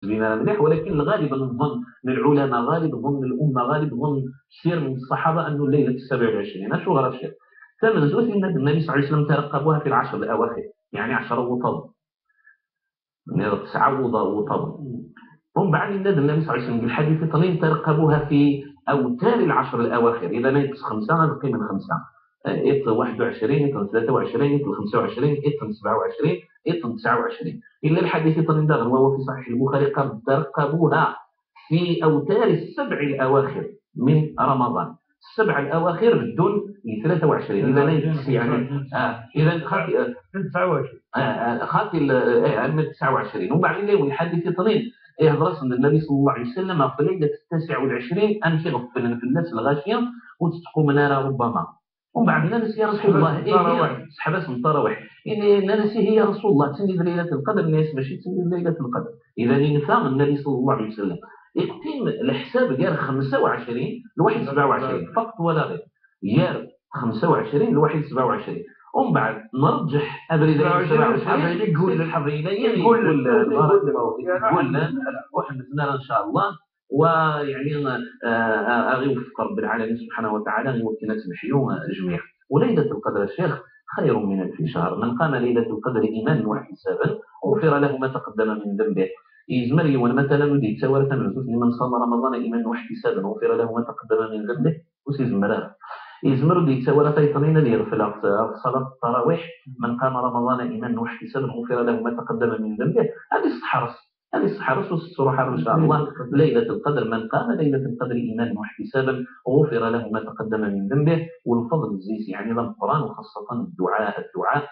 بما مليح، ولكن الغالب الظن من العلماء، غالب ظن الأمة، غالب ظن كثير من الصحابة أنه ليلة 27. شو غير الشيء ثمن زوج إن النبي صلى الله عليه وسلم ترقبوها في العشر الأواخر، يعني 10 وطب، يعني 9 وطب. ومن بعد النبي صلى الله عليه وسلم بالحديث اثنين ترقبوها في أوتار العشر الأواخر. إذا ما ينقص 5 نبقي من 5، إط 21، إط 23، إط 25، إط 27، إط 29. إلا الحديث اثنين داغن وهو في صحيح البخاري قال ترقبوها في أوتار السبع الأواخر من رمضان. السبع الأواخر بدون 23. إذا نيت يعني إذا خاطي 29، خاطي 29. وبعدين الحديث اثنين يهضر النبي صلى الله عليه وسلم في ليلة 29 أمشي غفلنا في الناس الغاشية وتتقوم نارا ربما. ومن بعد ننسي يا رسول الله إيه سحبس من التراويح، إن ننسي هي رسول الله تسندي ليلة القدر، الناس ماشي تسندي ليلة القدر. إذا ينفع النبي صلى الله عليه وسلم يقيم الحساب ديال 25 لواحد 27 فقط ولا غير، ديال 25 لواحد 27. ومن بعد نرجح أبريل 27 يقول يقول وحدثنا إن شاء الله. ويعني أغي وفق رب العالمين سبحانه وتعالى يوكلنا تمحيو جميعا. وليلة القدر الشيخ خير من ألف شهر، من قام ليلة القدر إيمانا واحتسابا غفر له ما تقدم من ذنبه. يزمر يوم مثلا ودي تساور من صام رمضان إيمانا واحتسابا غفر له ما تقدم من ذنبه وسيزمرها. يزمر ودي يتساور تيطنين اللي يغفل صلاة التراويح، من قام رمضان إيمانا واحتسابا غفر له ما تقدم من ذنبه. هذه الصحرس، هذه الصحرس والسروح إن شاء الله. ليلة القدر من قام ليلة القدر إيمانا واحتسابا غفر له ما تقدم من ذنبه. والفضل الزيز يعني ذا القرآن وخاصة الدعاء، الدعاء.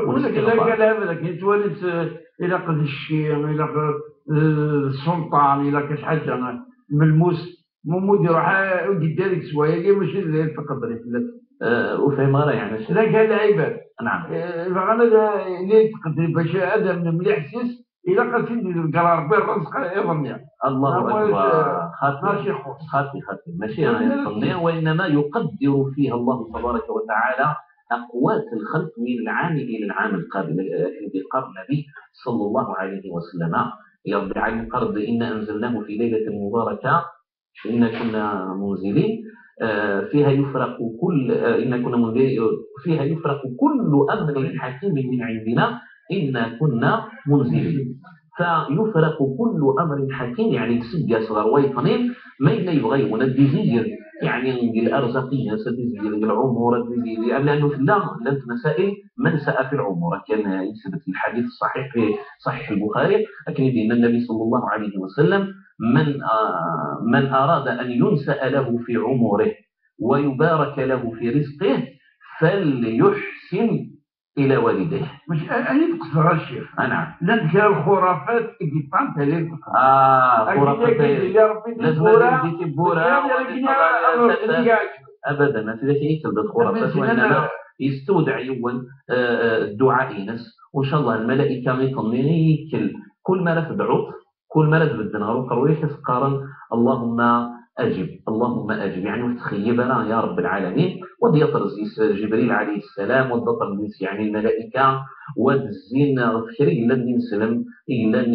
ولكن لا قال هذاك يتولد إلى قد الشيء إلى السلطان إلى كاش حاجة ملموس مو يروح قدامك سوايع ماشي ليلة القدر. وفهم غير يعني لا قال العباد. نعم. فأنا ليلة القدر باش هذا من مليح سيس إلا قلت القرار ربي الرزق يظني. الله أكبر. خاطي خاطي خاطي ماشي يظني، وإنما يقدر فيها الله تبارك وتعالى أقوات الخلق من العام إلى العام القابل. في قرن النبي صلى الله عليه وسلم يا رب العالمين قرض إنا أنزلناه في ليلة مباركة إنا كنا منزلين فيها يفرق كل إنا كنا منزلين فيها يفرق كل أمر حكيم من عندنا إنا كنا منزلين. فيفرق كل أمر حكيم يعني تسجى صغر ويطنين ما إلا يبغي وندي يعني الأرزاقية ستزيد العمر، لأنه لا مسائل من سأ في العمر. كان يثبت الحديث الصحيح في صحيح البخاري لكن بأن النبي صلى الله عليه وسلم من أراد أن ينسأ له في عمره ويبارك له في رزقه فليحسن إلى والديه. مش أنا تقصر الشيخ. نعم. لا تذكر الخرافات اللي طعنت عليك. خرافات لازم دي تبورة. أبدا ما في شيء تبدا خرافات، وإنما يستودع يون الدعاء ينس، وإن شاء الله الملائكة يطمني كل ما لا تدعو كل ما لا تبدل غروق رويح قارن اللهم أجب اللهم أجب، يعني وتخيبنا يا رب العالمين. وديطر جبريل عليه السلام ودطر يعني الملائكة والزين فكري إلا نسلم إلا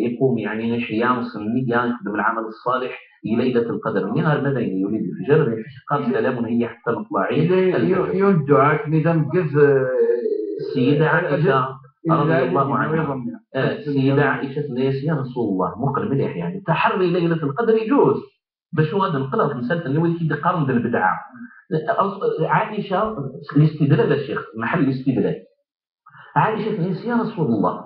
يقوم يعني نحيا سنية يخدم العمل الصالح ليلة القدر من غير ماذا يريد الفجر قال سلام هي حتى مطلعي. يوم الدعاء نظام قز السيدة عائشة رضي الله عنها. السيدة عائشة يا رسول الله مقل مليح يعني تحري ليلة القدر يجوز باش هو هذا نقرا في مسألة اللي ولي كيقارن بالبدعة. عائشة الاستدلال الشيخ محل الاستدلال. عائشة تنسي يا رسول الله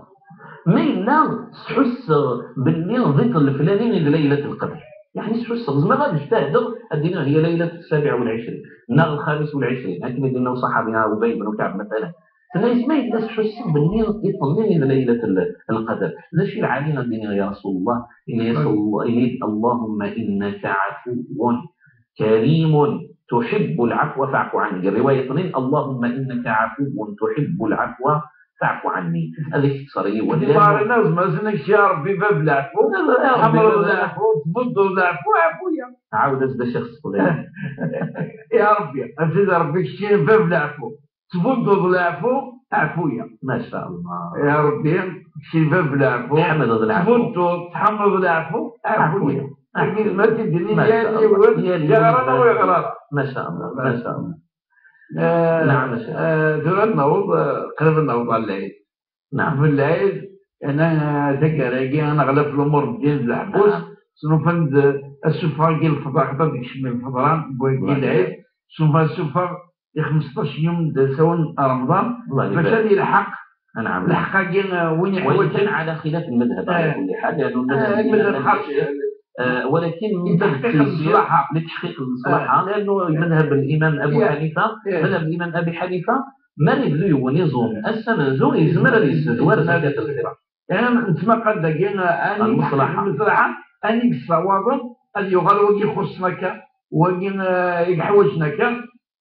ما إلا تحس باللي ضيط الفلاني ليلة القدر، يعني تحس زعما غادي تجتهد الدين هي ليلة 27 النهار 25 هكذا قلنا صحابي أبي بن كعب مثلا. فالناس ما إلا تحس باللي يطمئن ليلة القدر. لا شيء العالي الدين يا رسول الله إن اللهم إنك عفو كريم تحب العفو فاعف عني. الرواية 2 اللهم إنك عفو تحب العفو فاعف عني. هذه صريح ولا لازم يا ربي باب العفو حمر العفو تبض العفو عفويا عاود أزد شخص يا ربي أزيد ربي شي باب العفو تبض العفو عفوية. ما شاء الله. يا ربي شي باب العفو. تحمد العفو. تفوتو تحمد العفو عفوية. ما تدري ما يا شاء اللي الله. ولد يا اللي يا غرانا ولد. ويا غرانا. ما شاء الله ما شاء الله. نعم يا شيخ. ثورة نوض قريب نوض على العيد. نعم. في العيد انا ذكر انا غلف الامور ديال الحبوس. سنفند السفر ديال الفضاء خاطر ديك الشمال الفضران بوي الله العيد. سوف السفر 15 يوم سواء رمضان الله باش يبارك. يلحق. نعم. الحق وين وإن يحوج. كان على خلاف المذهب على كل حال، لأنه المذهب المذهب الإمام خاص. ولكن من باب لتحقيق التيسير المصلحة. لتحقيق المصلحة، لأنه مذهب الإمام أبو حنيفة، مذهب الإمام أبي حنيفة ما يبدو يونيزوم السمنزو يزمر يستدوار زكاة الفطر. يعني نتما قد دقينا أني المصلحة. المصلحة أني بالصواب أن يغال وجي خصنا وجي يحوجنا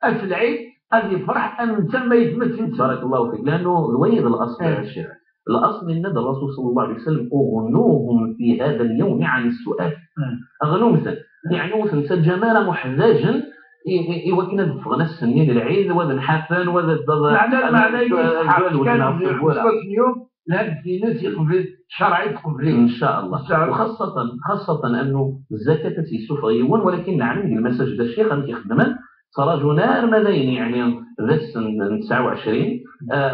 أس العيد أن يفرح أن انت ما يتمثل. بارك الله فيك. لأنه الويد الأصل يا شيخ، الأصل أن الرسول صلى الله عليه وسلم أغنوهم في هذا اليوم عن السؤال. أغنوهم يعني وثنسى جمال محتاجا وكنا دفغنا السنين العيد وذا نحافن وذا معنى كان في 15 يوم لهاد في ناس يقبل شرعي تقبل ان شاء الله. إن شاء الله. وخاصة انه الزكاة تيسوف غيون، ولكن نعلم المساجد الشيخ أن كيخدمن صراج نار ملايين يعني ذا السن 29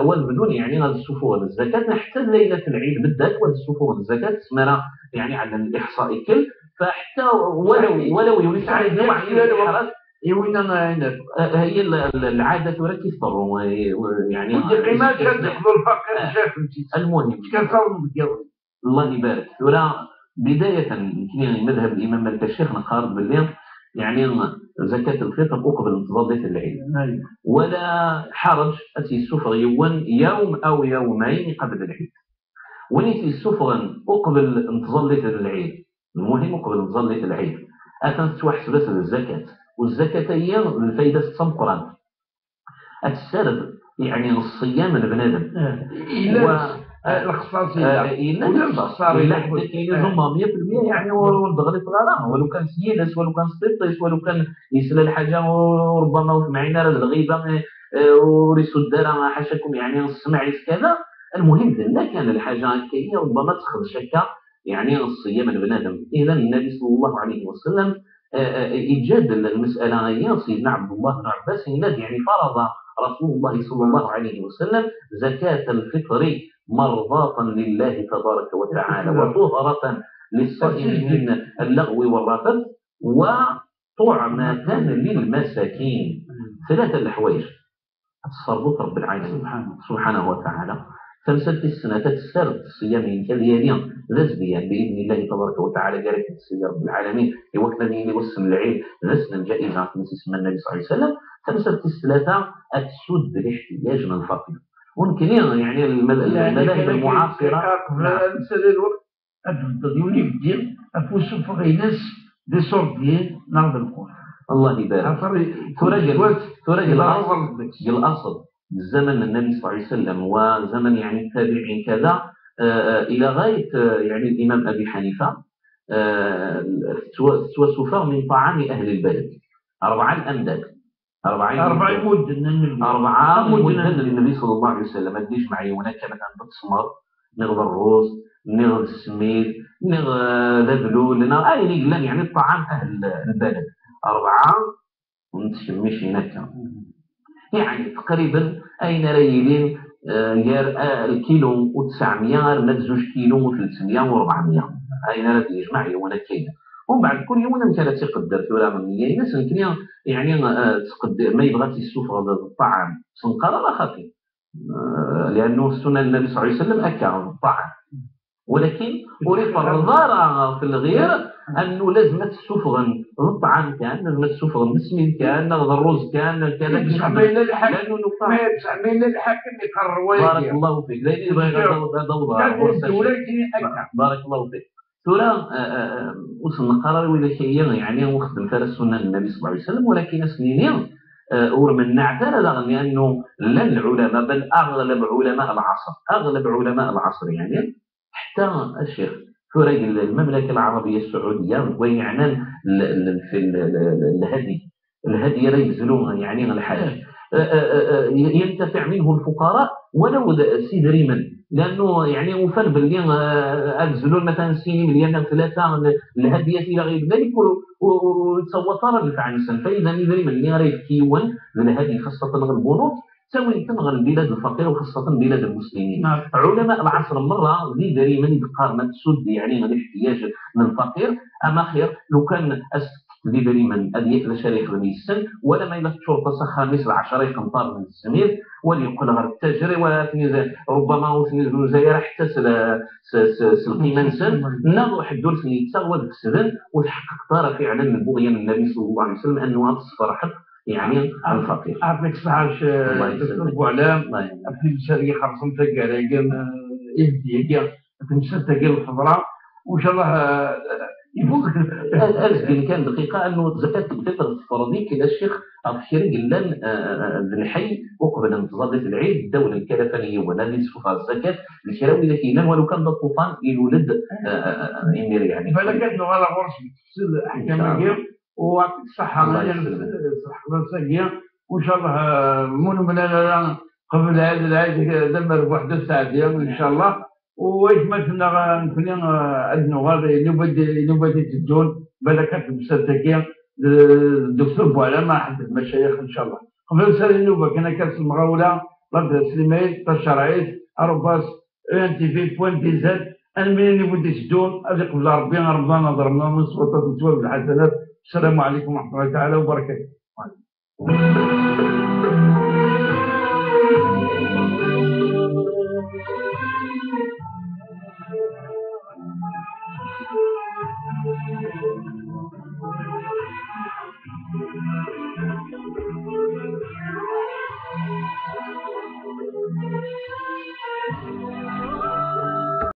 والبدون يعني غادي تسوفوا الزكاة حتى ليلة العيد بالذات وغادي تسوفوا الزكاة تسمى يعني على الإحصاء كل، فحتى ولو يونس يعني يعني يوينا هي العادة تركز طرو يعني قيمة كتاخذوا الفقير شاف المهم كنصاوب الله يبارك. ولا بداية يمكن مذهب الإمام مالك الشيخ نقارب باللي يعني زكاة الفطر أقبل انتظار العيد ولا حرج أتي السفر يوم يوم أو يومين قبل العيد. ونيتي السفر أقبل انتظار العيد، المهم أقبل انتظار العيد أتن تحسب الزكاة، والزكاة هي الفايدة القرآن السرد يعني الصيام البنادم الخصاصية إلا حتى كاين هما 100% يعني والدغري صغارة ولو كان سيدس ولو كان سطيطيس ولو كان يسلى الحاجة وربما معنا الغيبة وريسو الدار حاشاكم يعني السمع كذا. المهم لا كان الحاجة كاينة ربما تخرج شكا يعني الصيام البنادم. إذا النبي صلى الله عليه وسلم يجادل المسألة هي سيدنا عبد الله بن عباس يعني فرض رسول الله صلى الله عليه وسلم زكاة الفطر مرضاة لله تبارك وتعالى وطهرة للصائم من اللغو والرفث وطعمة للمساكين. ثلاثة الحوايج الصربوط رب العالمين سبحانه وتعالى. خمسة السنة تسرد الصيام كاليالين ذا بإذن الله تبارك وتعالى جارك السيد رب العالمين يوكل لي وسم العيد ذا الجائزة في اسم النبي صلى الله عليه وسلم. خمسة الثلاثة السد الاحتياج من الفقير. ممكن يعني المذاهب المعاصرة قبل الوقت أبدل يبدي أفوس فغينس دي سوردين نرد القرآن. الله يبارك. تراجل الأصل زمن النبي صلى الله عليه وسلم وزمن يعني التابعين كذا إلى غاية يعني الإمام أبي حنيفة توسفا من طعام أهل البلد أربعة الأمداد أربعة مدن للنبي صلى الله عليه وسلم. ما تديش معي هناك مثلا بالتمر نغض الروز نغض السميد نغض ذبلول يعني الطعام أهل البلد أربعة ونتشميش هناك يعني تقريبا اين رايلين غير الكيلو و900 غير ما زوج كيلو و300 و400 اين راه يجمع يونا كاينه. ومن بعد كل يوم انت تقدر ولا من الناس يمكن يعني تقدر ما يبغى تيسوف الطعام سنقرا لا خافي لانه السنة النبي صلى الله عليه وسلم اكل الطعام، ولكن اريد الرضا في الغير انه لازم تسوفغن الطعام كان لازم تسوفغن السمين كان الرز كان كذا بصح بين الحاكم يقرر. بارك الله فيك. لا بارك الله فيك. ترى وصلنا قرار ولا شيء يعني وخدم ترى السنة النبي صلى الله عليه وسلم، ولكن سنين ورمنع ترى لانه لا العلماء بل اغلب علماء العصر اغلب علماء العصر يعني حتى الشيخ فرق المملكة العربية السعودية ويعنان في الهدي راه يبذلوه يعني الحاج ينتفع منه الفقراء ولو سيدريما، لانه يعني وفر باللي اجزلون مثلا سيني مليون ثلاثة الهدية الى غير ذلك وتصوتر الفعنسن. فاذا يدري اللي راه يفكيون الهدي خاصة البنوك تساوي تنغ البلاد الفقيرة وخاصة بلاد المسلمين. علماء العصر مرة ذي دري من يبقى ما تسد يعني الاحتياج من الفقير، اما خير لو كان ذي دري من أدية الشريخ من السن ولا ما إلا الشرطة خامس العشرة يقنطار من السمير وليقول غير التاجر ولا ربما وثني حتى القيمة نسن ناض واحد دور يتسوى السدن وتحقق طار فعلا البغية من النبي صلى الله عليه وسلم أنه تصفر يعني الفقير. يعطيك الصحة دكتور بوعلام، في المسألة خرصن تاكا يبدي تمسات تاكا الخضراء وإن شاء الله أزكي كان دقيقة أنه زكاة الفطر الفرضي كلا الشيخ أبشري قلان الحي وقبل انتظار العيد الدولة الكلفانية ولا اللي يصفها الزكاة الشراوي ذاك ولو كان الطوفان يولد إمير يعني. فلا كان على غرس بتفصيل أحكام ويعطيك الصحة صحة وإن شاء الله من من قبل هذا العيد دمر بوحدة السعدية إن شاء الله. وإيش مثلا نكون عندنا غير نوبة تدون بلكات المساتكين الدكتور بوعلام مع حد المشايخ إن شاء الله. قبل سنة النوبة كان كاس المغاولة l'adresse l'email تشرعيت @entv.dz أنا من نوبة تدون هذه قبل ربي رمضان ضربنا من سلطة الحسنات. السلام عليكم ورحمة الله تعالى وبركاته.